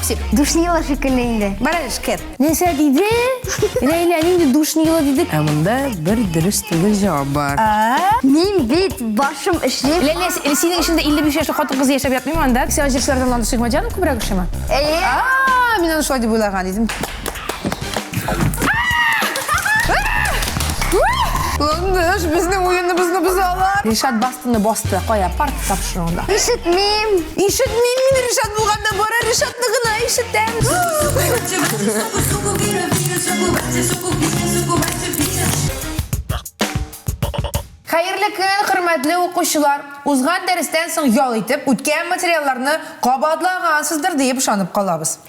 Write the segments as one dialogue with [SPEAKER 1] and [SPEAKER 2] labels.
[SPEAKER 1] Фоксик.
[SPEAKER 2] Душнила шикелле инде.
[SPEAKER 1] Бар әле, шкет. Нәрсә диде? Ләйлә нинди душнила диде?
[SPEAKER 3] Ә монда бер дөрес түгел җавап бар.
[SPEAKER 2] Мин бит башым эшли.
[SPEAKER 1] Ләйлә, синең эчендә 55 яшьлек хатын-кыз яшәп ятмыймы анда? Сиңа җырчылардан Ландыш Нигъмәтҗанова күбрәк ошыймы?
[SPEAKER 2] Әйе.
[SPEAKER 1] А, мин аны шулай дип уйлаган идем. Ландыш, безнең уеныбызны бозалар. Ришат бастыны басты. Кая, парта тапшыруында.
[SPEAKER 2] Ишетмим.
[SPEAKER 1] Ишетмим мин Ришат булганда бары Ришатны гына ишетәм. Хәерле көн, хөрмәтле укучылар! Узган дәрестән соң ял итеп, үткән материалларны кабатлагансыздыр диеп ышанып калабыз.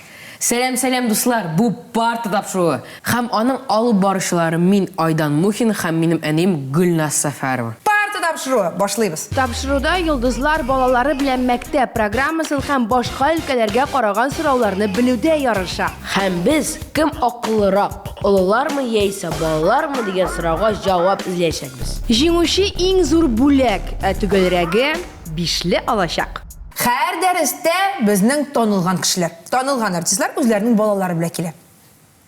[SPEAKER 3] Сәлам, сәлам, дуслар! Бу Парта тапшыруы һәм аның алып баручылары мин, Айдан Мухин һәм минем әнием Гөлназ Сәфәрова.
[SPEAKER 1] Парта тапшыруы, башлыйбыз!
[SPEAKER 4] Тапшыруда йолдызлар балалары белән мәктәп программасын һәм башка өлкәләргә караган сорауларны белүдә ярыша.
[SPEAKER 5] Һәм без кем акыллырак, олылармы яисә балалармы дигән сорауга җавап эзләячәкбез.
[SPEAKER 4] Җиңүче иң зур бүләк, ә төгәлрәге, бишле алачак.
[SPEAKER 1] Һәр дәрестә безнең танылган кешеләр, танылган артистлар үзләренең балалары белән килә.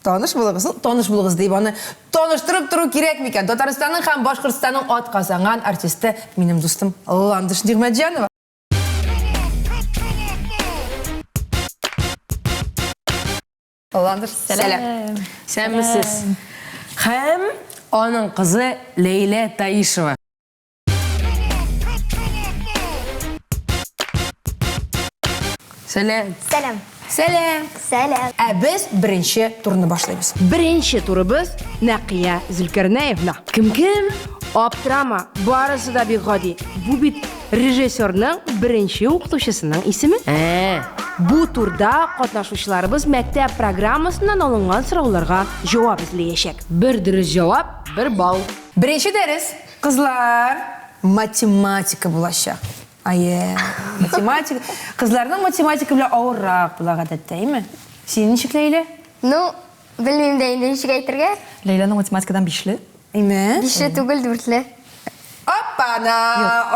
[SPEAKER 1] Таныш булыгыз, ну, таныш булыгыз дип аны таныштырып тору кирәк микән? Татарстанның һәм Башкортстанның атказанган артисты, минем дустым Ландыш Нигъмәтҗанова. Ландыш, сәлам.
[SPEAKER 3] Сәләмсез. Һәм аның кызы Ләйлә Таишева. Сәлам.
[SPEAKER 2] Сәлам.
[SPEAKER 1] Сәлам.
[SPEAKER 2] Сәлам.
[SPEAKER 1] Ә без беренче турны башлыйбыз.
[SPEAKER 4] Беренче турыбыз Нәкыя Зөлкәрнәевна.
[SPEAKER 5] Кем кем?
[SPEAKER 4] Аптырама, барысы да бик гади. Бу бит режиссерның беренче укытучысының исеме.
[SPEAKER 5] Ә,
[SPEAKER 4] Бу турда катнашучыларыбыз мәктәп программасыннан алынган сорауларга җавап эзләячәк.
[SPEAKER 5] Бер дөрес җавап, бер балл.
[SPEAKER 1] Беренче дәрес, кызлар, математика булачак. Әйе, математика. Кызларның математика белән авыррак була гадәттә, әйме? Син ничек, Ләйлә?
[SPEAKER 2] Ну, белмим дә инде ничек әйтергә.
[SPEAKER 6] Ләйләнең математикадан бишле.
[SPEAKER 1] Әйме?
[SPEAKER 2] Бишле түгел, дүртле.
[SPEAKER 1] Оппана!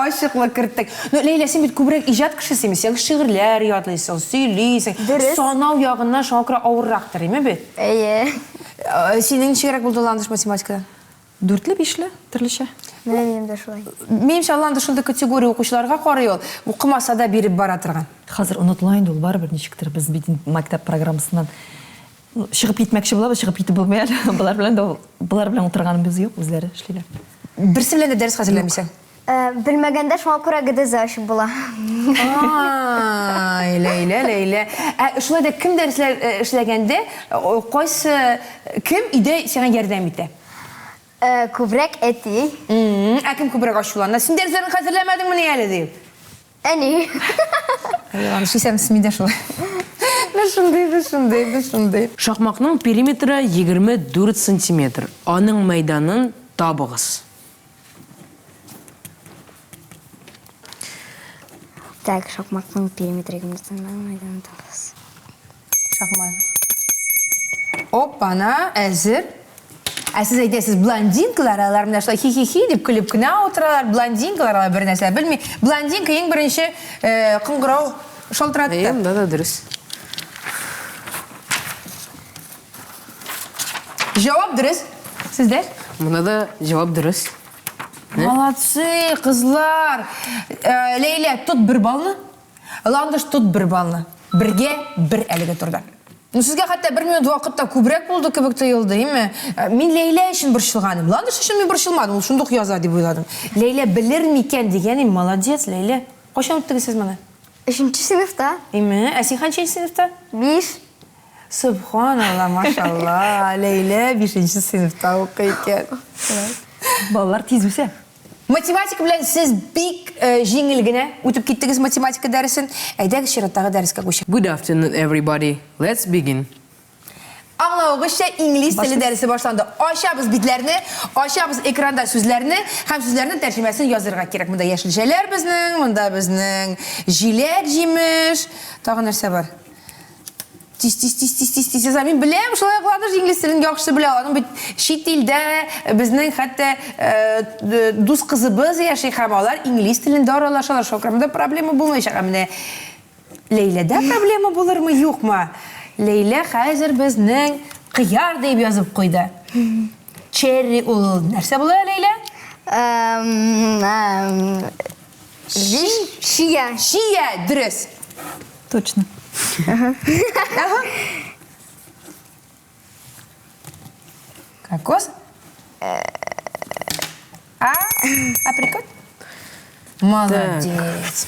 [SPEAKER 1] Ачыклык керттек. Ну, Ләйлә, син бит күбрәк иҗат кешесе имеш. Син шигырьләр ятлыйсың, сөйлисең.
[SPEAKER 2] Дөрес.
[SPEAKER 1] Санау ягыннан шуңа күрә авыррактыр, әйме бит?
[SPEAKER 2] Әйе.
[SPEAKER 1] Синең ничегрәк булды Ландыш математикадан?
[SPEAKER 6] Дүртле, бишле, төрлечә.
[SPEAKER 2] Менә минем дә шулай.
[SPEAKER 1] Минемчә, Ландыш шундый категория укучыларга карый ул, укымаса да биреп бара торган.
[SPEAKER 6] Хәзер онытыла инде ул барыбер ничектер. Без бит инде мәктәп программасыннан чыгып китмәкче булабыз, чыгып китеп булмый әле. Болар белән дә болар белән утырганыбыз юк, үзләре эшлиләр.
[SPEAKER 1] Берсе белән дә дәрес хәзерләмисең?
[SPEAKER 2] Белмәгәндә шуңа күрә ГДЗ ачып була.
[SPEAKER 1] Ай, Ләйлә, Ләйлә. Ә шулай да кем дәресләр эшләгәндә, кайсы кем өйдә сиңа ярдәм итә?
[SPEAKER 2] Күбрәк әти.
[SPEAKER 1] Ә кем күбрәк ачулана? Син дәресләрне хәзерләмәдеңмени әле дип?
[SPEAKER 2] Әни.
[SPEAKER 1] Иван, исәнмесез, мин дә шулай. Без шундый, без шундый, без шундый.
[SPEAKER 3] Шакмакның периметры 24 сантиметр. Аның мәйданын табыгыз.
[SPEAKER 2] Так, шакмакның периметры мәйданын табыгыз.
[SPEAKER 1] Шакмак. Опа-на, әзер. Ә сез әйтәсез, блондинкалар, алар менә шулай хи-хи-хи дип көлеп кенә утыралар. Блондинкалар алар бер нәрсә белми. Блондинка иң беренче э, кыңгырау шалтыратты.
[SPEAKER 3] Әйе, да, да, дөрес.
[SPEAKER 1] Җавап дөрес. Сездә?
[SPEAKER 3] Монда да җавап дөрес.
[SPEAKER 1] Молодцы, кызлар. Э, Ләйлә, тот бер баллны. Ландыш, тот бер баллны. Бергә бер әлеге турда. Ну, сезгә хәтта бер минут вакыт та күбрәк булды кебек тоелды, име? Э, мин Ләйлә өчен борчылганым. Ландыш өчен мин борчылмадым, ул шундук яза дип уйладым. Ләйлә белер микән дигән идем, молодец, Ләйлә. Кайчан үттегез сез моны?
[SPEAKER 2] Өченче сыйныфта.
[SPEAKER 1] Име? Ә син ничәнче сыйныфта?
[SPEAKER 2] Биш.
[SPEAKER 1] Сөбханалла, машалла, Ләйлә бишенче сыйныфта укый икән.
[SPEAKER 6] Балалар тиз үсә.
[SPEAKER 1] Математика белән сез бик җиңел генә үтеп киттегез математика дәресен. Әйдәгез чираттагы дәрескә күчик.
[SPEAKER 3] Good afternoon everybody. Let's begin.
[SPEAKER 1] Аңлавыгызча, инглиз теле дәресе башланды. Ачабыз битләрне, ачабыз экранда сүзләрне һәм сүзләрнең тәрҗемәсен язырга кирәк. Монда яшелчәләр безнең, монда безнең җиләк-җимеш, тагын нәрсә бар? Тиз, тиз, тиз, тиз, тиз, тиз яза. Мин беләм, шулай ук Ландыш инглиз телен яхшы белә. Аның бит чит илдә безнең хәтта э, дус кызыбыз яши һәм алар инглиз телендә аралашалар. Шуңа күрә монда проблема булмаячак. Ә менә Ләйләдә проблема булырмы, юкмы? Ләйлә хәзер безнең кыяр дип язып куйды. Черри ул нәрсә була, Ләйлә?
[SPEAKER 2] Чия.
[SPEAKER 1] Чия, дөрес.
[SPEAKER 6] Точно.
[SPEAKER 1] Кокос? А? Априкот? Молодец.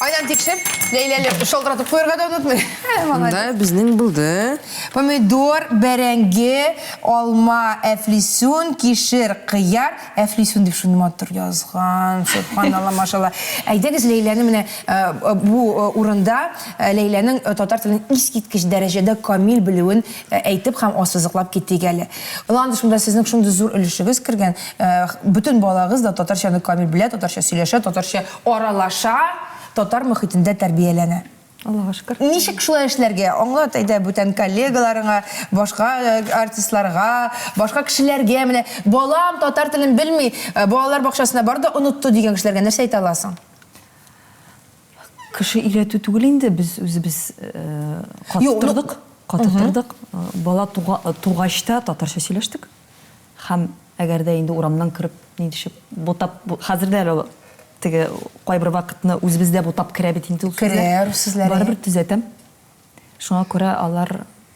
[SPEAKER 1] Айдан тикшер. Ләйлә әле шалтыратып куярга да онытмый. Молодец.
[SPEAKER 3] Монда безнең булды.
[SPEAKER 1] Помидор, бәрәңге, алма, әфлисун, кишер, кыяр. Әфлисун дип шундый матур язган. Сөбханалла, машалла. Әйдәгез Ләйләне менә э, бу э, урында э, Ләйләнең татар телен искиткеч дәрәҗәдә камил белүен Әйтеп һәм ассызыклап китик әле. Ландыш, монда сезнең шундый зур өлешегез кергән. Бөтен балагыз да татарчаны камил белә, татарча сөйләшә, татарча аралаша, татар мохитендә тәрбияләнә.
[SPEAKER 6] Аллага шөкер.
[SPEAKER 1] Ничек шулай эшләргә? Аңлат әйдә бүтән коллегаларыңа, башка артистларга, башка кешеләргә. Менә балам татар телен белми, балалар бакчасына барды, онытты дигән кешеләргә нәрсә әйтә аласың?
[SPEAKER 6] Кеше өйрәтү түгел инде, без үзебез каты тордык, каты тордык. Бала тугач та татарча сөйләштек. Һәм әгәр дә инде урамнан кереп, ничек бутап, хәзер дә әле ул теге кайбер вакытны үзебез дә бутап керә бит инде ул сүзләр.
[SPEAKER 1] Керә рус сүзләре.
[SPEAKER 6] Барыбер төзәтәм. Шуңа күрә алар,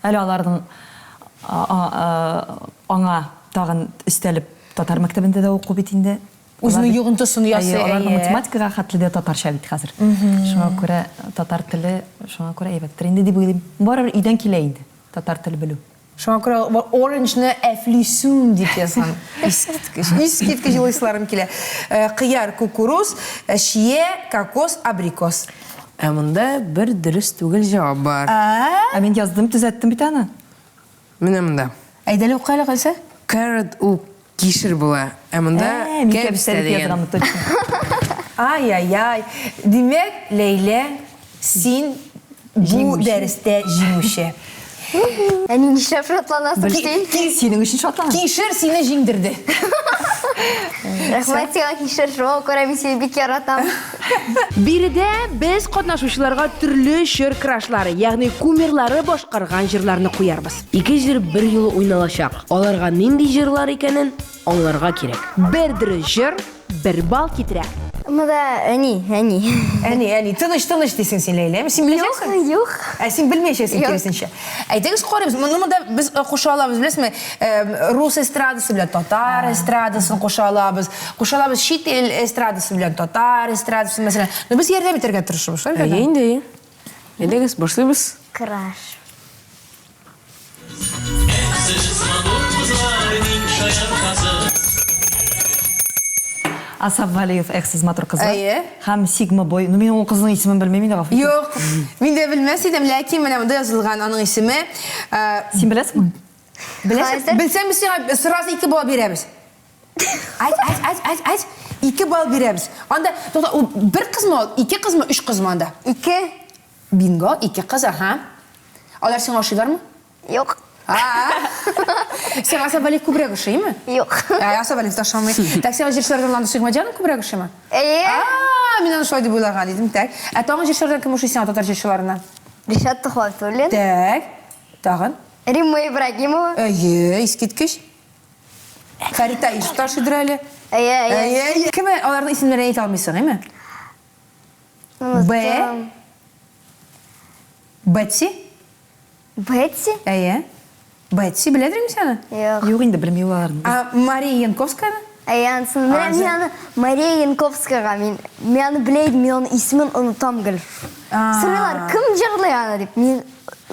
[SPEAKER 6] әле аларның аңа тагын өстәлеп татар мәктәбендә дә уку бит инде.
[SPEAKER 1] Үзенең йогынтысын ясый,
[SPEAKER 6] әйе. Аларның математикага хәтле дә татарча бит хәзер. Шуңа күрә татар теле шуңа күрә әйбәттер инде дип уйлыйм. Барыбер өйдән килә инде татар теле белү.
[SPEAKER 1] Шуңа күрә оранжны әфлисун дип язган. Искиткеч, искиткеч елыйсыларым килә. Кыяр, кукуруз, чия, кокос, абрикос.
[SPEAKER 3] Ә монда бер дөрес түгел җавап бар.
[SPEAKER 6] Ә мин яздым, төзәттем бит аны.
[SPEAKER 3] Менә монда.
[SPEAKER 1] Әйдә әле укы әле, Гөлсә.
[SPEAKER 3] Carrot ул кишер була. Ә монда
[SPEAKER 6] Ә, мин
[SPEAKER 3] кәбестә
[SPEAKER 6] кәбестә дип
[SPEAKER 3] дигән.
[SPEAKER 6] язганмын, точно.
[SPEAKER 1] Ай-яй-яй. Димәк, Ләйлә, син бу дәрестә җиңүче.
[SPEAKER 2] Әни, нишләп шатланасың син?
[SPEAKER 6] Синең өчен шатланам.
[SPEAKER 1] Кишер сине җиңдерде.
[SPEAKER 2] Рәхмәт сиңа, кишер. Шуңа күрә мин сине бик яратам.
[SPEAKER 4] Биредә без катнашучыларга төрле чор крашлары, ягъни кумирлары башкарган җырларны куярбыз.
[SPEAKER 5] Ике җыр берьюлы уйналачак. Аларга нинди җырлар икәнен аңларга кирәк.
[SPEAKER 4] Бер дөрес җыр бер балл китерә.
[SPEAKER 2] Монда әни, әни.
[SPEAKER 1] Әни, әни, тыныч, тыныч дисең син, Ләйлә. Син беләчәксең?
[SPEAKER 2] Юк, юк.
[SPEAKER 1] Ә син белмәячәксең,
[SPEAKER 2] Юк.
[SPEAKER 1] киресенчә. Әйдәгез карыйбыз. Моны монда без э, куша алабыз, беләсезме? Э, Рус эстрадасы белән татар эстрадасын куша алабыз. Куша алабыз чит ил эстрадасы белән татар эстрадасын, мәсәлән. Но без ярдәм итәргә тырышабыз, шулай бит?
[SPEAKER 3] Әйе инде, әйе. Әйдәгез, башлыйбыз.
[SPEAKER 2] Краш.
[SPEAKER 6] Асаф Валиев, Эх, сез матур кызлар.
[SPEAKER 1] Әйе.
[SPEAKER 6] Һәм Сигма Бой. Ну, мин ул кызның исемен белмим инде, гафу итегез.
[SPEAKER 1] Юк, мин дә белмәс идем, ләкин менә монда язылган аның исеме. Э,
[SPEAKER 6] Син беләсеңме?
[SPEAKER 1] Беләсең?
[SPEAKER 2] Хәзер.
[SPEAKER 1] Белсәң, без сиңа сразу ике балл бирәбез. Айт, айт, айт, айт, айт. Ике балл бирәбез. Анда, тукта, ул бер кызмы ул, ике кызмы, өч кызмы анда?
[SPEAKER 2] Ике.
[SPEAKER 1] Бинго, ике кыз, аһа. Алар сиңа ошыйлармы?
[SPEAKER 2] Юк.
[SPEAKER 1] Сиңа Асаф Валиев күбрәк ошыймы?
[SPEAKER 2] Юк.
[SPEAKER 1] Ә, Асаф Валиев та ошамый. Так, сиңа җырчылардан Ландыш Нигъмәтҗанов күбрәк ошыймы?
[SPEAKER 2] Әйе.
[SPEAKER 1] А, мин аны шулай дип уйлаган идем. Так. Ә тагын җырчылардан кем ошый сиңа татар җырчыларыннан?
[SPEAKER 2] Ришат Төхвәтуллин.
[SPEAKER 1] Так. Тагын?
[SPEAKER 2] Римма Ибрагимова.
[SPEAKER 1] Әйе, искиткеч. Фәрит Таишев та ошыйдыр әле.
[SPEAKER 2] Әйе, әйе.
[SPEAKER 1] Әйе, әйе. Кем аларның исемнәрен әйтә алмыйсың, әйме? Б. Бетси?
[SPEAKER 2] Бетси?
[SPEAKER 1] Әйе. Бетси, беләдер инде син аны?
[SPEAKER 2] Юк.
[SPEAKER 6] Юк инде, белми ул аларны.
[SPEAKER 1] А Мария Янковскаяны?
[SPEAKER 2] Әйе, анысын. Менә мин аны Мария Янковскаяга мин мин аны белә идем, мин аның исемен онытам гел. Сорыйлар, кем җырлый аны дип. Мин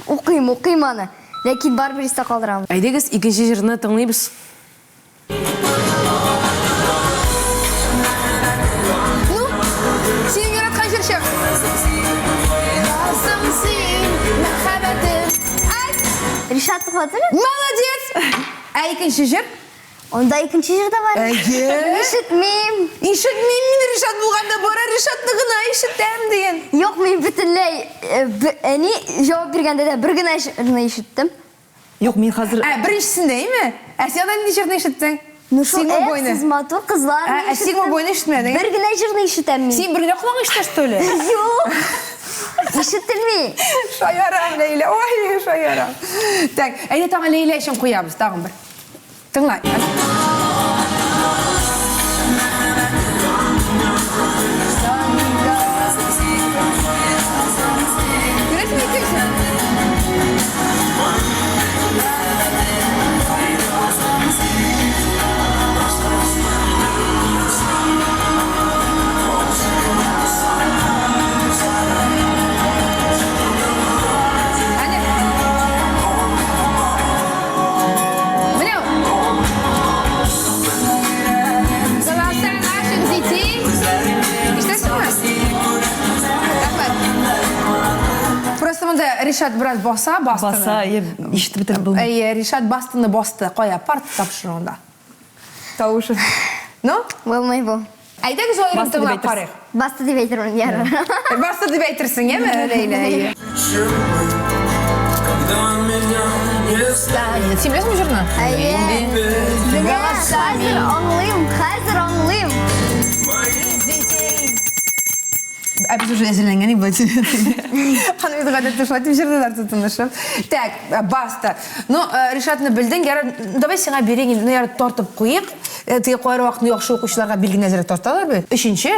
[SPEAKER 2] укыйм, укыйм аны. Ләкин барыбер истә калдырам.
[SPEAKER 3] Әйдәгез, икенче җырны тыңлыйбыз.
[SPEAKER 1] Ну, синең яраткан җырчың. Басың син, мәхәббәтем. Ай!
[SPEAKER 2] Ришат Тухватуллин?
[SPEAKER 1] Молодец! Ә икенче җыр?
[SPEAKER 2] Анда икенче җыр да бар.
[SPEAKER 1] Әйе.
[SPEAKER 2] Ишетмим.
[SPEAKER 1] Ишетмим мин Ришат булганда бары Ришатны гына ишетәм дигән.
[SPEAKER 2] Юк, мин бөтенләй э, әни җавап биргәндә дә бер генә җырны ишеттем.
[SPEAKER 6] Юк, мин хәзер
[SPEAKER 1] Ә, беренчесендә, әйме? Ә син анда нинди җырны ишеттең?
[SPEAKER 2] Ну шул
[SPEAKER 1] Сигма
[SPEAKER 2] эх,
[SPEAKER 1] бойны.
[SPEAKER 2] сез матур кызлар.
[SPEAKER 1] Ә, ә Сигма бойны ишетмәдең?
[SPEAKER 2] Бер генә җырны ишетәм мин.
[SPEAKER 1] Син бер генә колагың ишетә, что ли?
[SPEAKER 2] Юк. Ишетелми.
[SPEAKER 1] Шаярам, Ләйлә. Ой, шаярам. Так, әйдә тагын Ләйлә өчен куябыз, тагын бер. Тыңла. Күрәсеңме икенче? Әнә. Менә ул. Голоса наших детей. Ишетәсеңме? Рәхмәт. Просто монда Ришат бераз баса, бастыны.
[SPEAKER 6] Баса, әйе, ишетеп бетереп булмый.
[SPEAKER 1] Әйе, Ришат бастыны басты. Кая, парта тапшыруында. Тавышы. Ну?
[SPEAKER 2] Булмый бу.
[SPEAKER 1] Әйдәгез аерым
[SPEAKER 6] Басты дип
[SPEAKER 1] тыңлап
[SPEAKER 6] әйтерсең.
[SPEAKER 1] карыйк.
[SPEAKER 2] Басты дип әйтермен, ярар.
[SPEAKER 1] Басты дип әйтерсең, яме, Ләйлә? Әйе. Станет. Син беләсеңме җырны?
[SPEAKER 2] Әйе. Менә хәзер аңлыйм, хәзер аңлыйм.
[SPEAKER 1] Ә без уже әзерләнгән идек Аны бит гадәттә шулай дип җырлыйлар тотынышып. Так, баста. Ну, Ришатны белдең, ярар, давай сиңа бирик инде, ну, ярар, тартып куйык. Теге кайры вакытны яхшы укучыларга билгене әзрәк тарталар бит. Өченче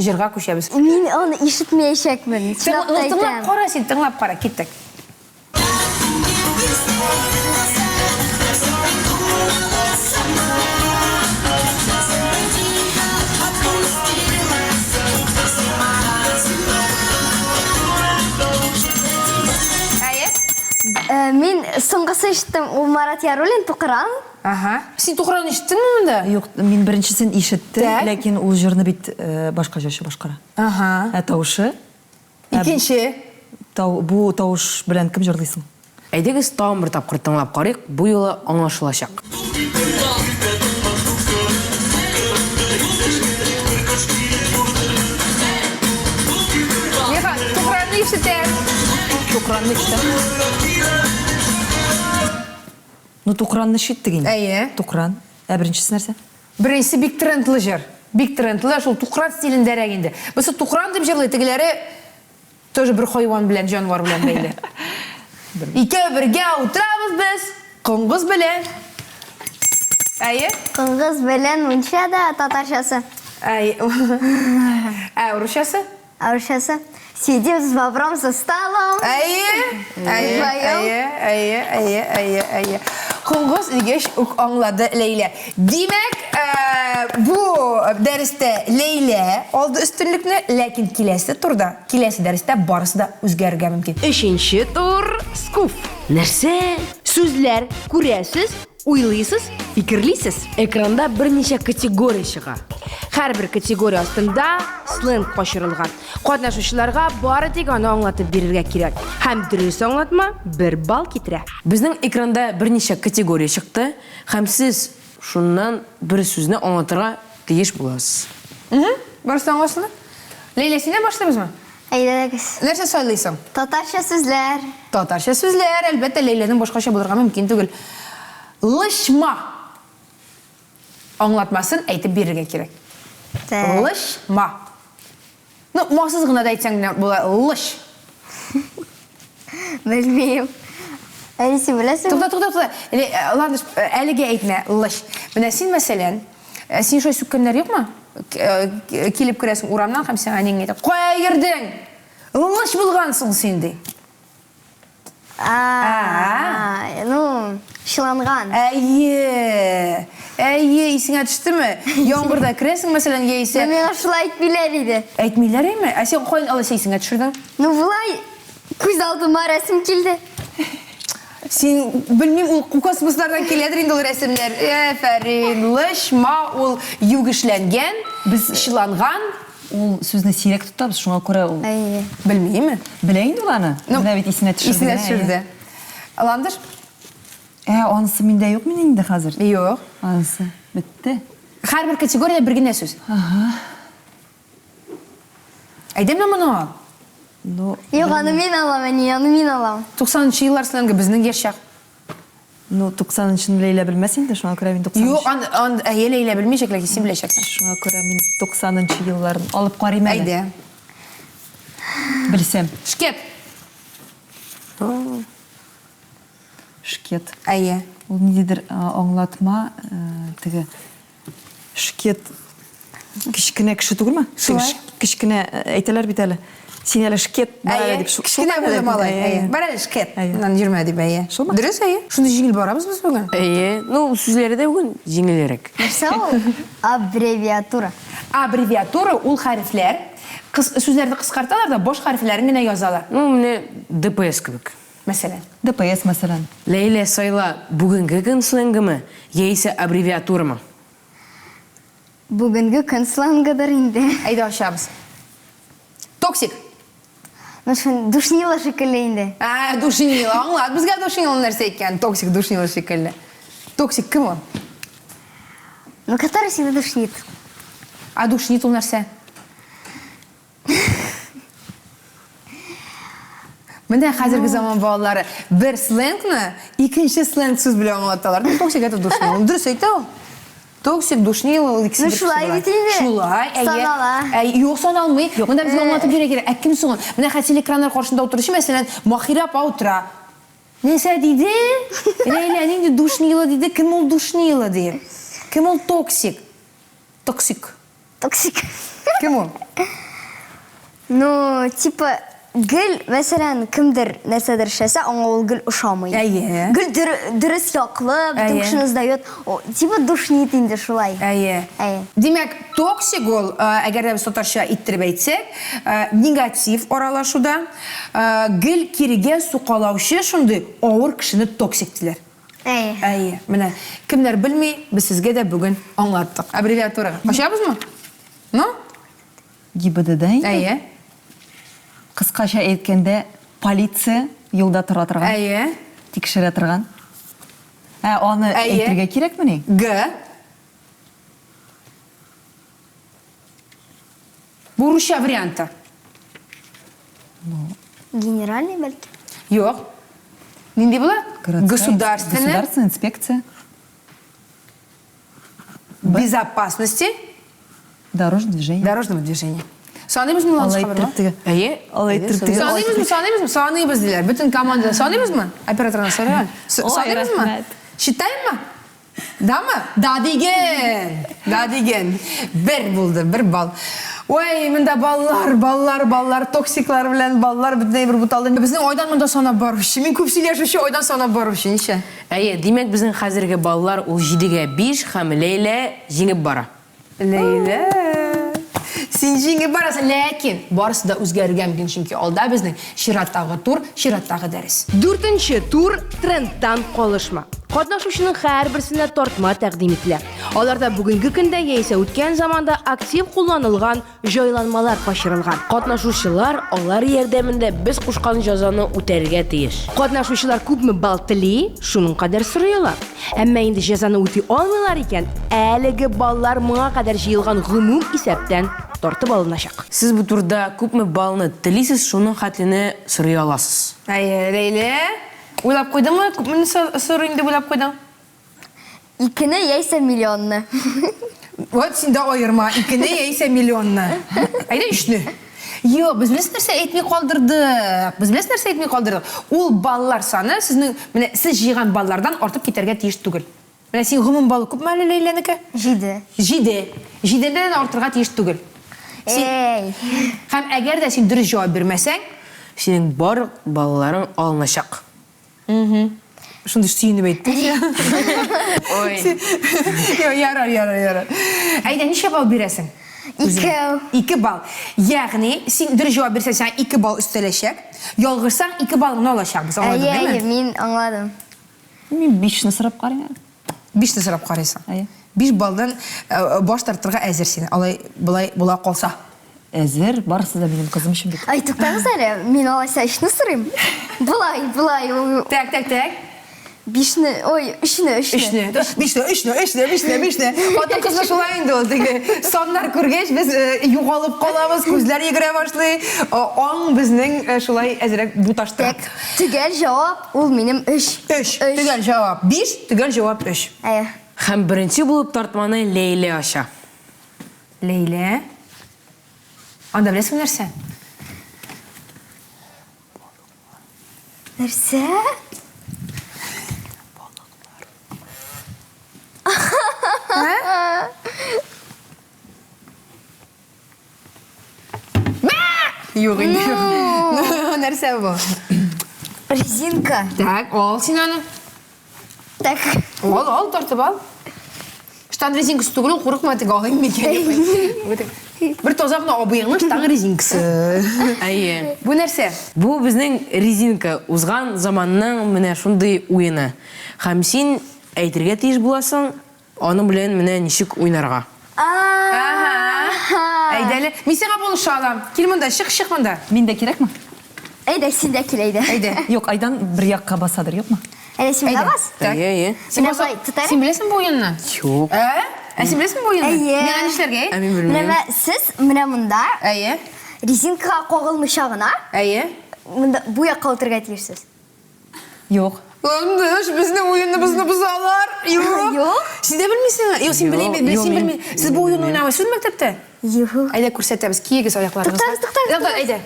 [SPEAKER 1] җырга күчәбез.
[SPEAKER 2] Мин аны ишетмәячәкмен, чынлап та
[SPEAKER 1] Тыңлап
[SPEAKER 2] әйтәм.
[SPEAKER 1] кара син, тыңлап кара, киттек. Әйе.
[SPEAKER 2] Э, Мин соңгысы ишеттем, ул Марат Яруллин Тукран.
[SPEAKER 1] Ага. Син Тукран ишеттеңме монда?
[SPEAKER 6] Юк, мин беренчесен ишеттем,
[SPEAKER 1] Так.
[SPEAKER 6] ләкин ул җырны бит э, башка җырчы башкара.
[SPEAKER 1] Ага.
[SPEAKER 6] Ә тавышы?
[SPEAKER 1] Икенче.
[SPEAKER 6] Тау, бу тавыш белән кем җырлыйсың?
[SPEAKER 3] Әйдәгез тагын бер тапкыр тыңлап карыйк, бу юлы аңлашылачак.
[SPEAKER 1] Миха, Тукранны ишетәм.
[SPEAKER 6] Тукранны ишетәм. Ну, Тукранны ишеттек инде.
[SPEAKER 1] Әйе.
[SPEAKER 6] Тукран. Ә беренчесе нәрсә?
[SPEAKER 1] Беренчесе бик трендлы җыр. Бик трендлы, шул тукран стилендәрәк инде. Бусы тукран дип җырлый, тегеләре тоже бер хайван белән, җанвар белән бәйле. Икәү бергә утырабыз без, коңгыз белән. Әйе?
[SPEAKER 2] Коңгыз белән мунча да татарчасы.
[SPEAKER 1] Әйе. Ә урысчасы?
[SPEAKER 2] Урысчасы. Сидим с бобром за столом.
[SPEAKER 1] Әйе, әйе,
[SPEAKER 2] Вдвоем.
[SPEAKER 1] әйе, әйе, әйе, әйе, әйе. Коңгыз дигәч үк аңлады Ләйлә. Димәк, э, бу дәрестә Ләйлә алды өстенлекне, ләкин киләсе турда, киләсе дәрестә барысы да үзгәрергә мөмкин.
[SPEAKER 4] Өченче тур скуф.
[SPEAKER 5] Нәрсә?
[SPEAKER 4] Сүзләр күрәсез, уйлыйсыз, фикерлисез.
[SPEAKER 5] Экранда берничә категория чыга.
[SPEAKER 4] Һәрбер категория астында сленг качырылган. Катнашучыларга бары тик аны аңлатып бирергә кирәк. Һәм дөрес аңлатма бер балл китерә.
[SPEAKER 3] Безнең экранда берничә категория чыкты, һәм сез шуннан бер сүзне аңлатырга тиеш буласыз.
[SPEAKER 1] Барысы да аңлашылды? Ләйлә, синнән башлыйбызмы?
[SPEAKER 2] Әйдәгез.
[SPEAKER 1] Нәрсә сайлыйсың?
[SPEAKER 2] Татарча сүзләр.
[SPEAKER 1] Татарча сүзләр, әлбәттә, Ләйләнең башкача булырга мөмкин түгел. Лышма. Аңлатмасын әйтеп бирергә кирәк.
[SPEAKER 2] Так.
[SPEAKER 1] Лышма. Ну, масыз гына да әйтсәң дә була. Лыш.
[SPEAKER 2] Белмим. Әни, син беләсеңме?
[SPEAKER 1] Тукта, тукта, тукта. Әле, э, Ландыш, э, әлегә әйтмә, лыш. Менә син, мәсәлән, э, син шулай сүккәннәр юкмы? Килеп керәсең урамнан һәм сиңа әниең әйтә, кая йөрдең? Лыш булгансың син, ди.
[SPEAKER 2] А, ну, чыланган.
[SPEAKER 1] Әйе. Әйе, исеңә төштеме? Яңгырда керәсең, мәсәлән, яисә.
[SPEAKER 2] Миңа шулай әйтмиләр иде.
[SPEAKER 1] Әйтмиләр име? Ә син каян алайса исеңә төшердең?
[SPEAKER 2] Ну, болай күз алдыма рәсем килде.
[SPEAKER 1] Син, белмим, ул космослардан киләдер инде ул рәсемнәр. Әфәрин, лышма ул югешләнгән,
[SPEAKER 6] Без-
[SPEAKER 1] чыланган.
[SPEAKER 6] Ул сүзне сирәк тотабыз, шуңа күрә ул
[SPEAKER 2] Әйе.
[SPEAKER 1] Белмиме?
[SPEAKER 6] белә инде ул аны.
[SPEAKER 1] Ну,
[SPEAKER 6] Менә бит исенә төшерде.
[SPEAKER 1] Исенә
[SPEAKER 6] генә, әйе.
[SPEAKER 1] төшерде. Ландыш?
[SPEAKER 6] Ә, анысы миндә юк мин инде хәзер.
[SPEAKER 1] Юк.
[SPEAKER 6] Анысы бетте.
[SPEAKER 1] Һәрбер категориядә бер генә сүз.
[SPEAKER 6] Ага.
[SPEAKER 1] Әйдә менә моны ал.
[SPEAKER 6] Ну,
[SPEAKER 2] Юк, аны мин алам, әни, аны мин алам.
[SPEAKER 1] 90 нчы еллар сленгы безнең яшь чак.
[SPEAKER 6] Ну, 90 нчыны Ләйлә белмәс инде, шуңа күрә мин 90
[SPEAKER 1] Юк, ан, ан, әйе, Ләйлә белмичәк, ләкин син беләчәксең.
[SPEAKER 6] Шуңа күрә мин 90 нчы елларын алып карыйм әле.
[SPEAKER 1] Әйдә.
[SPEAKER 6] Белсәм.
[SPEAKER 1] Шкет.
[SPEAKER 6] Шкет.
[SPEAKER 1] Әйе.
[SPEAKER 6] Ул ниндидер аңлатма, теге шкет кечкенә кеше түгелме?
[SPEAKER 1] Шулай.
[SPEAKER 6] Кечкенә әйтәләр бит әле. Син әле шкет бар әле дип.
[SPEAKER 1] Кечкенә булды малай. Әйе. Бар әле шкет. Моннан йөрмә дип, әйе.
[SPEAKER 6] Шулмы?
[SPEAKER 1] Дөрес, әйе. Шундый җиңел барабыз без бүген.
[SPEAKER 3] Әйе. Ну, сүзләре дә бүген җиңелрәк.
[SPEAKER 2] Нәрсә ул? Аббревиатура.
[SPEAKER 1] Аббревиатура ул хәрефләр. Кыс, сүзләрне кыскарталар да, баш хәрефләрен генә язалар.
[SPEAKER 3] Ну, менә ДПС кебек.
[SPEAKER 1] Мәсәлән.
[SPEAKER 6] ДПС, мәсәлән.
[SPEAKER 3] Ләйлә, сайла, бүгенге көн сленгымы, яисә аббревиатурамы?
[SPEAKER 2] Бүгенге көн сленгыдыр инде.
[SPEAKER 1] Әйдә ачабыз. Токсик.
[SPEAKER 2] Ну, шун, душнила шикелле инде.
[SPEAKER 1] Ә, душнила, аңлат безгә душнила нәрсә икән. Токсик душнила шикелле. Токсик кем ул?
[SPEAKER 2] Ну, который всегда душнит.
[SPEAKER 1] Ә душнит ул нәрсә? Менә хәзерге заман балалары бер сленгны икенче сленг сүз белән аңлаталар. Ну, токсик это душнила. Ул дөрес әйтә ул. Токсик, душнила, ул икесе
[SPEAKER 2] Ну,
[SPEAKER 1] бер кеше
[SPEAKER 2] шулай
[SPEAKER 1] була.
[SPEAKER 2] бит инде.
[SPEAKER 1] Шулай, әйе.
[SPEAKER 2] Санала.
[SPEAKER 1] Әй, юк, саналмый. Монда безгә аңлатып бирергә кирәк. Ә кем соң ул? Менә хәзер телекраннар каршында утыручы, мәсәлән, Маһирә апа утыра. Нәрсә диде? Ләйлә нинди душнила диде? Кем ул душнила ди? Кем ул токсик? Токсик.
[SPEAKER 2] Токсик.
[SPEAKER 1] Кем ул?
[SPEAKER 2] Ну, типа, гел, мәсәлән, кемдер нәрсәдер эшләсә, аңа ул гел ошамый.
[SPEAKER 1] Әйе.
[SPEAKER 2] Гел дөрес яклы, бөтен кешене сдает. Типа душнит инде шулай.
[SPEAKER 1] Әйе.
[SPEAKER 2] Әйе.
[SPEAKER 1] Димәк, токсик ул, әгәр дә без татарча иттереп әйтсәк, негатив аралашуда, гел кирегә сукалаучы шундый авыр кешене токсик диләр.
[SPEAKER 2] Әйе.
[SPEAKER 1] Әйе. Менә кемнәр белми, без сезгә дә бүген аңлаттык. Аббревиатурага. Ачабызмы? Ну?
[SPEAKER 6] ГИБДД инде.
[SPEAKER 1] Әйе.
[SPEAKER 6] Кыскача әйткәндә, полиция юлда тора торган.
[SPEAKER 1] Әйе.
[SPEAKER 6] Тикшерә торган. Ә аны әйтергә кирәкмени?
[SPEAKER 1] Г. Бу русча варианты.
[SPEAKER 2] Генеральный, бәлки?
[SPEAKER 1] Юк. Нинди була? Государственная.
[SPEAKER 6] Государственная инспекция.
[SPEAKER 1] Безопасности.
[SPEAKER 6] Дорожного движения.
[SPEAKER 1] Дорожного движения. Саныйбызмы Ландыш
[SPEAKER 6] Алай иттереп теге.
[SPEAKER 3] Әйе.
[SPEAKER 6] Алай иттереп теге.
[SPEAKER 1] Саныйбызмы, саныйбызмы? Саныйбыз диләр. Бөтен команда саныйбызмы? Оператордан сорыйм. Саныйбызмы? Считаеммы? Дамы? Да диген! Да диген. Бер булды, бер балл. Ой, монда баллар, баллар, баллар, токсиклар белән баллар бөтенләй бер буталды. Безнең Айдан монда санап баручы. Мин күп сөйләшүче Айдан санап баручы. Ничә?
[SPEAKER 3] Әйе, димәк, безнең хәзерге баллар ул җидегә биш һәм Ләйлә җиңеп бара.
[SPEAKER 1] Ләйлә, син җиңеп барасың, ләкин барысы да үзгәрергә мөмкин, чөнки алда безнең чираттагы тур, чираттагы дәрес.
[SPEAKER 4] Дүртенче тур трендтан калышма. Катнашучының һәрберсенә тартма тәкъдим ителә. Аларда бүгенге көндә яисә үткән заманда актив кулланылган җайланмалар качырылган.
[SPEAKER 5] Катнашучылар алар ярдәмендә без кушкан җәзаны үтәргә тиеш.
[SPEAKER 4] Катнашучылар күпме балл тели, шуның кадәр сорый ала. Әмма инде җәзаны үти алмыйлар икән, әлеге баллар моңа кадәр җыелган гомум исәптән тартып алыначак.
[SPEAKER 3] Сез бу турда күпме баллны телисез, шуның хәтлене сорый аласыз.
[SPEAKER 1] Әйе, Ләйлә, уйлап куйдыңмы, күпмене сорыйм дип уйлап куйдың?
[SPEAKER 2] Икене яисә миллионны.
[SPEAKER 1] Вот син дә аерма, икене яисә миллионны. Әйдә өчне. Юк, без беләсез нәрсә әйтми калдырдык. Без беләсез нәрсә әйтми калдырдык. Ул баллар саны сезнең, менә сез җыйган баллардан артып китәргә тиеш түгел. Менә син гомум баллы күпме әле Ләйләнеке?
[SPEAKER 2] Җиде.
[SPEAKER 1] Җиде. Җидедән дә артырга тиеш түгел.
[SPEAKER 2] Эй.
[SPEAKER 1] Һәм әгәр дә син дөрес җавап бирмәсәң,
[SPEAKER 3] синең барлык балларың алыначак.
[SPEAKER 1] Шундый сөенеп әйттең.
[SPEAKER 3] Ой.
[SPEAKER 1] Ярар, ярар, ярар. Әйдә, ничә балл бирәсең?
[SPEAKER 2] Икәү.
[SPEAKER 1] Ике балл. Ягъни, син дөрес җавап бирсәң, сиңа ике балл өстәләчәк. Ялгышсаң, ике баллыңны алачакбыз. Аңладың,
[SPEAKER 2] Әйе, әйе, мин аңладым.
[SPEAKER 6] Мин бишне сорап карыйм әле.
[SPEAKER 1] Бишне сорап карыйсың.
[SPEAKER 6] Әйе.
[SPEAKER 1] Биш баллдан баш тартырга әзер син, алай болай була калса.
[SPEAKER 6] Әзер, барысы да минем кызым өчен бит.
[SPEAKER 2] Ай, туктагыз әле, мин алайса өчне сорыйм. Болай, болай.
[SPEAKER 1] Так, так, так.
[SPEAKER 2] Бишне, ой, өчне, өчне.
[SPEAKER 1] Өчне, бишне, өчне, өчне, бишне, бишне. Хатын-кызлар шулай инде ул, теге саннар күргәч, без югалып калабыз, күзләр йөгерә башлый. Аң безнең шулай әзрәк буташтыра.
[SPEAKER 2] Так, төгәл җавап ул минем өч.
[SPEAKER 1] Өч. Төгәл җавап биш, төгәл җавап өч.
[SPEAKER 2] Әйе.
[SPEAKER 3] Һәм беренче булып тартманы Ләйлә ача.
[SPEAKER 1] Ләйлә. Анда беләсеңме нәрсә?
[SPEAKER 2] Нәрсә?
[SPEAKER 1] Юк инде. Нәрсә бу?
[SPEAKER 2] Резинка.
[SPEAKER 1] Так, ал син аны.
[SPEAKER 2] Так.
[SPEAKER 1] Ал, ал, тартып ал. Штан резинкасы түгел, ул курыкма, теге алыйм микән дип. Бер таза гына абыеңның штан резинкасы.
[SPEAKER 3] Әйе.
[SPEAKER 1] Бу нәрсә?
[SPEAKER 3] Бу безнең резинка, узган заманның менә шундый уены. Һәм син әйтергә тиеш буласың, аның белән менә ничек уйнарга.
[SPEAKER 1] Ага. Әйдә әле, мин сиңа булыша алам. Кил монда, чык, чык монда.
[SPEAKER 6] Мин дә кирәкме?
[SPEAKER 2] Әйдә, син дә кил, әйдә.
[SPEAKER 1] Әйдә.
[SPEAKER 6] Юк, Айдан бер якка басадыр, юкмы?
[SPEAKER 2] Әйдә, син монда бас.
[SPEAKER 1] Так.
[SPEAKER 3] Әйе, әйе.
[SPEAKER 1] Син
[SPEAKER 2] Менә
[SPEAKER 1] баса-
[SPEAKER 2] болай тотар.
[SPEAKER 1] Син беләсең бу уенны?
[SPEAKER 3] Юк.
[SPEAKER 1] Ә? Ә син беләсең бу уенны?
[SPEAKER 2] Әйе.
[SPEAKER 1] Миңа нишләргә?
[SPEAKER 3] Ә мин
[SPEAKER 2] Менә
[SPEAKER 3] белмим.
[SPEAKER 2] менә сез менә монда
[SPEAKER 1] Әйе.
[SPEAKER 2] резинкага кагылмыйча гына
[SPEAKER 1] Әйе.
[SPEAKER 2] монда бу якка утырырга тиешсез.
[SPEAKER 6] Юк.
[SPEAKER 1] Ландыш, безнең уеныбызны бозалар. Юк.
[SPEAKER 2] Юк.
[SPEAKER 1] Син дә белмисеңме? Юк, син
[SPEAKER 3] Юк,
[SPEAKER 1] белмисең,
[SPEAKER 3] юк,
[SPEAKER 1] син
[SPEAKER 3] мин-
[SPEAKER 1] белмисең. Сез бу уенны уйнамыйсызмы мәктәптә?
[SPEAKER 2] Юк.
[SPEAKER 1] Әйдә күрсәтәбез. Киегез аякларыгызны.
[SPEAKER 2] Туктагыз, туктагыз,
[SPEAKER 1] Туктагыз, әйдә.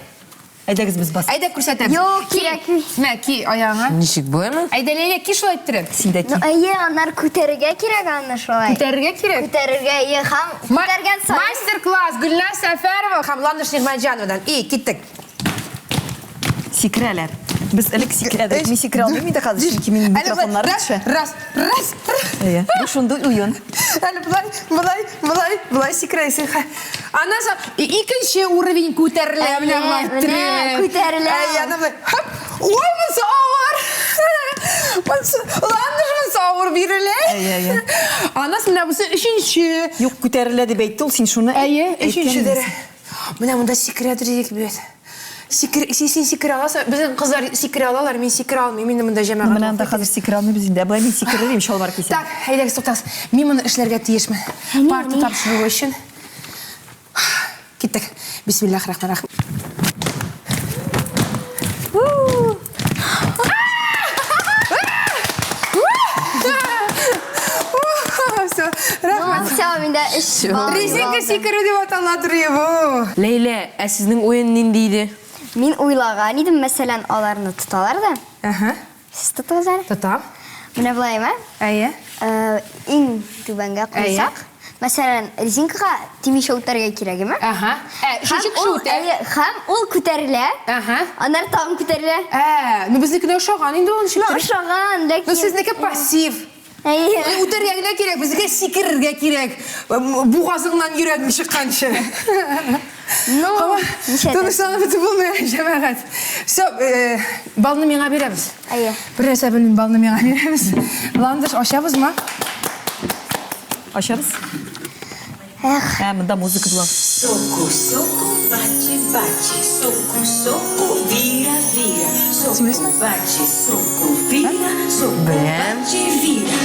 [SPEAKER 6] Әйдәгез без бас.
[SPEAKER 1] Әйдә күрсәтәбез.
[SPEAKER 2] Юк, кирәкми.
[SPEAKER 1] Мә, ки аягыңа.
[SPEAKER 3] Ничек болаймы?
[SPEAKER 1] Әйдә, Ләйлә, ки шулай иттереп.
[SPEAKER 6] Син дә
[SPEAKER 2] Ну,
[SPEAKER 6] ки.
[SPEAKER 2] әйе, аннары күтәрергә кирәк аны шулай.
[SPEAKER 1] Күтәрергә кирәк.
[SPEAKER 2] Күтәрергә, әйе, һәм күтәргән саен.
[SPEAKER 1] Мастер-класс Гөлназ Сәфәрова һәм Ландыш Нигъмәтҗановадан. И, киттек.
[SPEAKER 6] Сикерәләр. Без элек сикерәдек. Мин сикерә алмыйм инде хәзер, чөнки минем
[SPEAKER 1] Әле болай,
[SPEAKER 6] микрофоннар
[SPEAKER 1] раз,
[SPEAKER 6] төшә.
[SPEAKER 1] раз, раз, раз.
[SPEAKER 6] Әйе. Бу шундый уен.
[SPEAKER 1] Әле болай, болай, болай, болай сикерәсең. Аннан соң икенче уровень күтәрелә, менә болай
[SPEAKER 2] Менә,
[SPEAKER 1] иттереп.
[SPEAKER 2] күтәрелә.
[SPEAKER 1] Әйе, ана болай, хоп. Ой, монысы авыр. Монысы, Ландыш, монысы авыр бирелә.
[SPEAKER 6] Әйе, әйе.
[SPEAKER 1] Аннан соң менә бусы өченче.
[SPEAKER 6] Юк, күтәрелә дип әйтте ул, син шуны
[SPEAKER 1] Әйе, өченче
[SPEAKER 6] әйткән
[SPEAKER 1] дәрә. Менә монда сикерәдер идек бит. Сикер, син, син сикерә аласың. Безнең кызлар сикерә алалар, мин сикерә алмыйм. Инде монда җәмәгать.
[SPEAKER 6] Менә анда хәзер сикерә алмыйбыз инде. Ә болай мин сикерер идем, чалбар кисәм.
[SPEAKER 1] Так, әйдәгез, туктагыз. Мин моны эшләргә тиешмен. Парта тапшыруы өчен. Киттек. Бисмиллахир рахманир рахим. Все, рәхмәт.
[SPEAKER 2] Все, миндә өч балл.
[SPEAKER 1] Резинка сикерү дип атала торый бу.
[SPEAKER 3] Ләйлә, ә сезнең уен нинди иде?
[SPEAKER 2] Мин уйлаган идем, мәсәлән, аларны тоталар да.
[SPEAKER 1] Әһә.
[SPEAKER 2] Сез тотыгыз әле.
[SPEAKER 1] Тотам.
[SPEAKER 2] Менә болаймы?
[SPEAKER 1] Әйе.
[SPEAKER 2] Иң түбәнгә куйсак, мәсәлән, резинкага тимичә үтәргә кирәгеме?
[SPEAKER 1] Әһә. Ә, өченче кеше үтә.
[SPEAKER 2] Әйе, һәм ул күтәрелә.
[SPEAKER 1] Әһә.
[SPEAKER 2] Аннары тагын күтәрелә.
[SPEAKER 1] Ә, ну безнекенә ошаган инде ул
[SPEAKER 2] Ну,
[SPEAKER 1] ничектер.
[SPEAKER 2] ошаган, ләкин.
[SPEAKER 1] Ну сезнеке пассив.
[SPEAKER 2] Әйе.
[SPEAKER 1] Үтәргә генә кирәк, безгә сикерергә кирәк. Бугазыңнан йөрәгең чыкканчы.
[SPEAKER 2] Ну, ничә?
[SPEAKER 1] Тынычланып бетеп булмый, җәмәгать. Все, балны миңа бирәбез.
[SPEAKER 2] Әйе.
[SPEAKER 1] Бер нәрсә белмим, балны миңа бирәбез. Ландыш, ачабызмы?
[SPEAKER 6] Ачабыз.
[SPEAKER 2] Эх.
[SPEAKER 6] Ә, монда музыка була.
[SPEAKER 7] Soco, soco, bate, bate, soco, soco, vira, vira. Soco, bate, soco, vira, soco, bate, vira.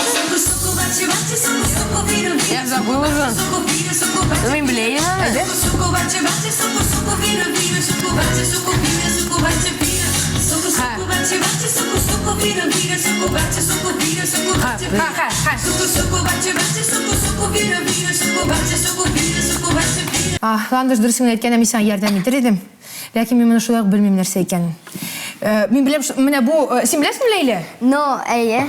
[SPEAKER 7] Soco, soco, bate, bate, soco, soco, vira, vira.
[SPEAKER 3] Я забыла уже.
[SPEAKER 7] Soco, vira, soco, bate.
[SPEAKER 3] Ну, мин белә идем аны.
[SPEAKER 7] Soco, soco, bate, bate, soco, soco, vira, vira, soco, bate, soco, vira, soco, bate, vira. Soco, soco, bate, bate, soco, soco, vira, vira, soco, bate, soco, vira, soco, bate,
[SPEAKER 1] Ха,
[SPEAKER 7] vira.
[SPEAKER 1] ха, ха.
[SPEAKER 7] Soco, soco, bate, bate, soco, soco, vira, vira, soco, bate, soco, vira, soco, bate, vira.
[SPEAKER 1] Ah, Ландыш, дөресен генә әйткәндә, мин сиңа ярдәм итер идем. Ләкин мин моны шулай ук белмим нәрсә икәнен. Мин беләм, менә бу, син беләсеңме, Ләйлә?
[SPEAKER 2] Ну, әйе.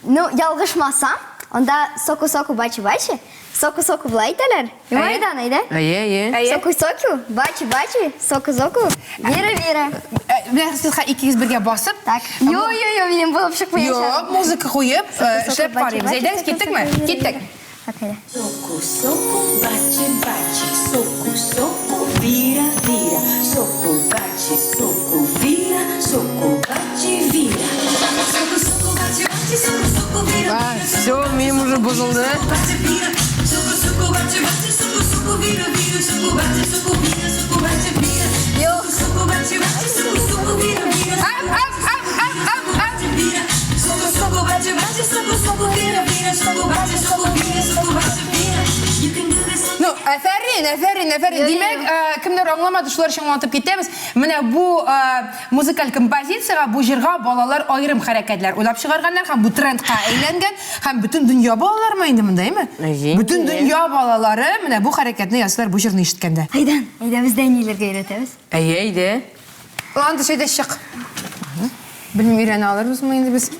[SPEAKER 2] Ну, ялгышмасам, анда соку-соку бачи-бачи, соку-соку болай әйтәләр. Юк, әйдә, әйдә.
[SPEAKER 3] Әйе, әйе.
[SPEAKER 2] Соку-соку, бачи-бачи, соку-соку, вира-вира.
[SPEAKER 1] Менә сез хәзер икегез бергә басып.
[SPEAKER 2] Так. Йо, йо, йо, минем булып чыкмаячак.
[SPEAKER 1] Юк, музыка куеп, эшләп карыйбыз. Әйдәгез, киттекме? Киттек.
[SPEAKER 7] Soco, soco, bate, bate, soco, soco, vira, vira, soco, bate, soco, vira, soco, bate, vira. Soco, soco, bate, bate, soco, soco, vira,
[SPEAKER 3] А,
[SPEAKER 7] vira,
[SPEAKER 3] все, минем уже бозылды.
[SPEAKER 7] bate, vira, soco, soco, bate, bate, soco, soco, vira, vira, soco, bate, soco, vira, soco, bate, vira. Soco, soco, bate, bate, soco, soco, vira, vira,
[SPEAKER 1] Ап, ап, ап, ап, ап, ап.
[SPEAKER 7] bate, vira.
[SPEAKER 1] Афәрин, афәрин, афәрин. Димәк, э, кемнәр аңламады, шулар өчен аңлатып китәбез. Менә бу э, музыкаль композициягә, бу җырга балалар аерым хәрәкәтләр уйлап чыгарганнар һәм бу трендка әйләнгән. Һәм бөтен дөнья балалармы инде монда, әйме?
[SPEAKER 3] Әйе.
[SPEAKER 1] Бөтен дөнья балалары менә бу хәрәкәтне ясыйлар бу җырны ишеткәндә.
[SPEAKER 2] Айдан, әйдә без дә әниләргә өйрәтәбез.
[SPEAKER 3] Әйе, әйдә.
[SPEAKER 1] Ландыш, әйдә чык. Белмим, өйрәнә алырбызмы инде без.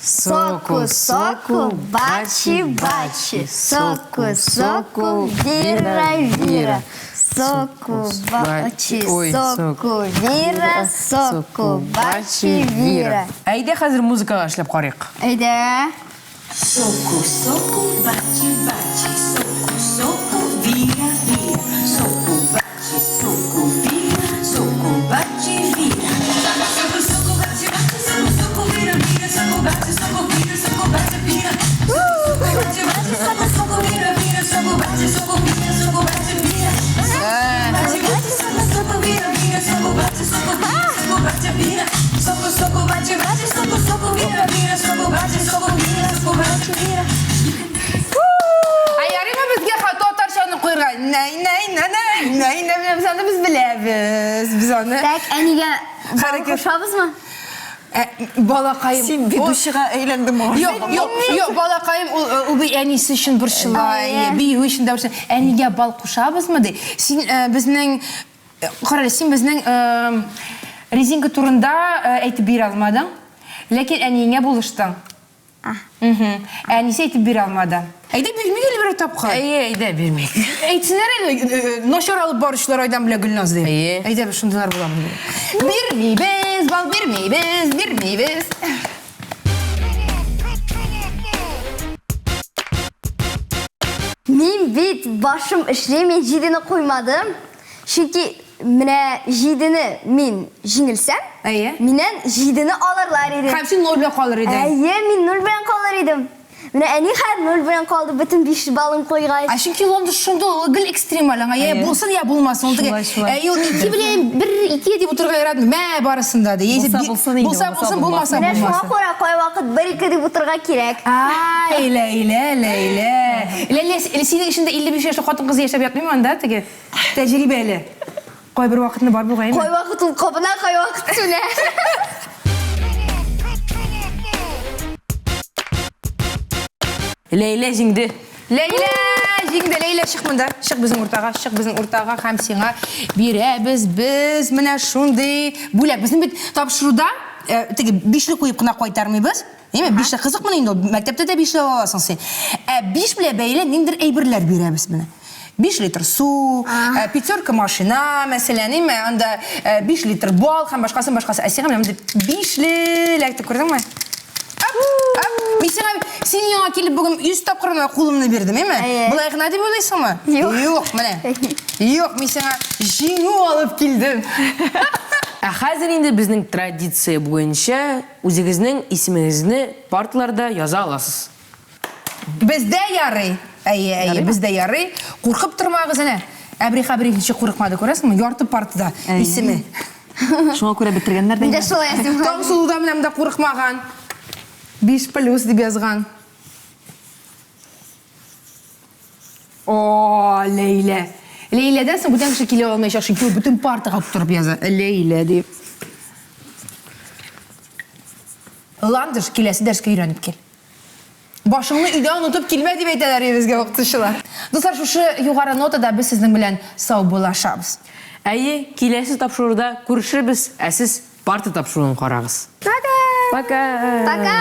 [SPEAKER 2] Соку, соку, бачи, бачи. Соку, соку, вира, вира. Соку, бачи, соку, вира, соку, бачи, вира.
[SPEAKER 3] Әйдә хәзер музыкага эшләп карыйк.
[SPEAKER 2] Әйдә.
[SPEAKER 7] Соку, соку, бачи, бачи. Соку, соку, вира, вира. Соку, бачи, соку, вира. Соку, бачи, вира. Соку, соку, бачи, бачи. Соку, соку, вира, вира. Соку, бачи, соку, вира. Соку, бачи, вира. Соку, соку, бачи, бачи. Соку, соку, вира, вира. Соку, бачи, соку, вира. Соку, бачи, вира. Бачи, бачи, соку, соку, вира, вира. Соку, бачи, соку, вира. Соку, бачи, вира. Соку, соку, бачи, бачи. Соку, соку, вира, вира. Соку, бачи, соку, вира. Соку, бачи, вира.
[SPEAKER 1] Ә ярыймы безгә татарчаны куярга? Нәй, нәй, нәй, нәй, нәй, нәй, без аны без беләбез. Без аны.
[SPEAKER 2] Так, әнигә бал кушабызмы?
[SPEAKER 1] Ә, балакаем.
[SPEAKER 6] Син ведущийга әйләндең
[SPEAKER 1] Юк, юк, юк, балакаем, ул э, үги әнисе өчен борчыла,
[SPEAKER 2] Әйе.
[SPEAKER 1] бию өчен дә борчыла. Әнигә бал кушабызмы ди. Син э, безнең э, кара, син безнең э, резинка турында э, әйтеп бирә алмадың. Ләкин әниеңә булыштың. Мгм. Әнисе әйтеп бирә алмады. Әйдә бирмик әле берәр тапкыр.
[SPEAKER 3] Әйе, әйдә бирмик.
[SPEAKER 1] Әйтсеннәр әле, э, э, начар алып баручылар Айдан белән Гөлназ дип.
[SPEAKER 3] Әйе.
[SPEAKER 1] Әйдә без шундыйлар буламыз. Бирмибез, бал бирмибез, бирмибез.
[SPEAKER 2] Мин бит башым эшли, мин җидене куймадым. Чөнки менә җидене мин җиңелсәм,
[SPEAKER 1] Әйе.
[SPEAKER 2] миннән җидене алырлар иде.
[SPEAKER 1] Һәм син ноль белән калыр идең.
[SPEAKER 2] Әйе, мин ноль белән калыр идем. Менә әни хәзер ноль белән калды, бөтен 5 баллын куйгач.
[SPEAKER 1] Ә чөнки Лондон шундый ул гел экстремаль аңа. Я булсын, я булмасын. Ул теге,
[SPEAKER 6] Шулай, шулай.
[SPEAKER 1] Әй, ул ике белән бер, ике дип утырырга яратмый. Мә, барысын да ди. Яисә
[SPEAKER 6] Булса булсын инде,
[SPEAKER 1] Булса
[SPEAKER 6] булмаса
[SPEAKER 1] булсын, булмаса
[SPEAKER 2] Менә шуңа
[SPEAKER 1] булмасын.
[SPEAKER 2] күрә кайвакыт бер ике дип утырырга кирәк.
[SPEAKER 1] Ай, Ләйлә, Ләйлә. Ләйлә, синең эчендә 55 яшьлек хатын-кыз яшәп ятмыймы анда теге? Тәҗрибәле. Кайбер вакытны бар бугай.
[SPEAKER 2] Кайвакыт ул кабына, кайвакыт сүнә.
[SPEAKER 3] Ләйлә җиңде.
[SPEAKER 1] Ләйлә җиңде. Ләйлә, чык монда. Чык безнең уртага, чык безнең уртага һәм сиңа бирәбез без менә шундый бүләк. Безнең бит тапшыруда э, теге бишле куеп кына кайтармыйбыз. Әйме, бишле кызыкмыни инде ул? Мәктәптә дә бишле ала аласың син. Ә биш белән бәйле ниндидер әйберләр бирәбез менә. 5 литр су, э, пятерка машина, мәсәлән, әйме, анда 5 литр бал һәм башкасы, башкасы. Ә сиңа менә мондый бишле эләкте, күрдеңме? Ап, ап. Мин сиңа, син миңа килеп бүген 100 тапкыр менә кулымны бирдем, әйме?
[SPEAKER 2] Әйе.
[SPEAKER 1] Болай гына дип уйлыйсыңмы?
[SPEAKER 2] Юк.
[SPEAKER 1] Юк, менә. Юк, мин сиңа җиңү алып килдем.
[SPEAKER 3] Ә хәзер инде безнең традиция буенча үзегезнең исемегезне парталарда яза аласыз.
[SPEAKER 1] Бездә ярый. Әйе, әйе, бездә ярый. Куркып тормагыз әнә. Әбри Хәбри ничек курыкмады, күрәсеңме? Ярты партада исеме.
[SPEAKER 6] Шуңа күрә бетергәннәр дә
[SPEAKER 2] Мин дә
[SPEAKER 6] инде.
[SPEAKER 2] шулай языйм.
[SPEAKER 1] Таңсылу да менә монда курыкмаган. 5 плюс дип язган. О, Ләйлә. Ләйләдән соң бүтән кеше килә алмаячак, чөнки ул бөтен партага тутырып яза. Ләйлә дип. Ландыш, киләсе дәрескә өйрәнеп кил. Башыңны өйдә онытып килмә, дип әйтәләр безгә укытучылар. Дуслар, шушы югары нотада без сезнең белән саубуллашабыз.
[SPEAKER 3] Әйе, киләсе тапшыруда күрешербез, ә сез парта тапшыруын карагыз.
[SPEAKER 1] Пока!
[SPEAKER 3] Пока!
[SPEAKER 2] Пока!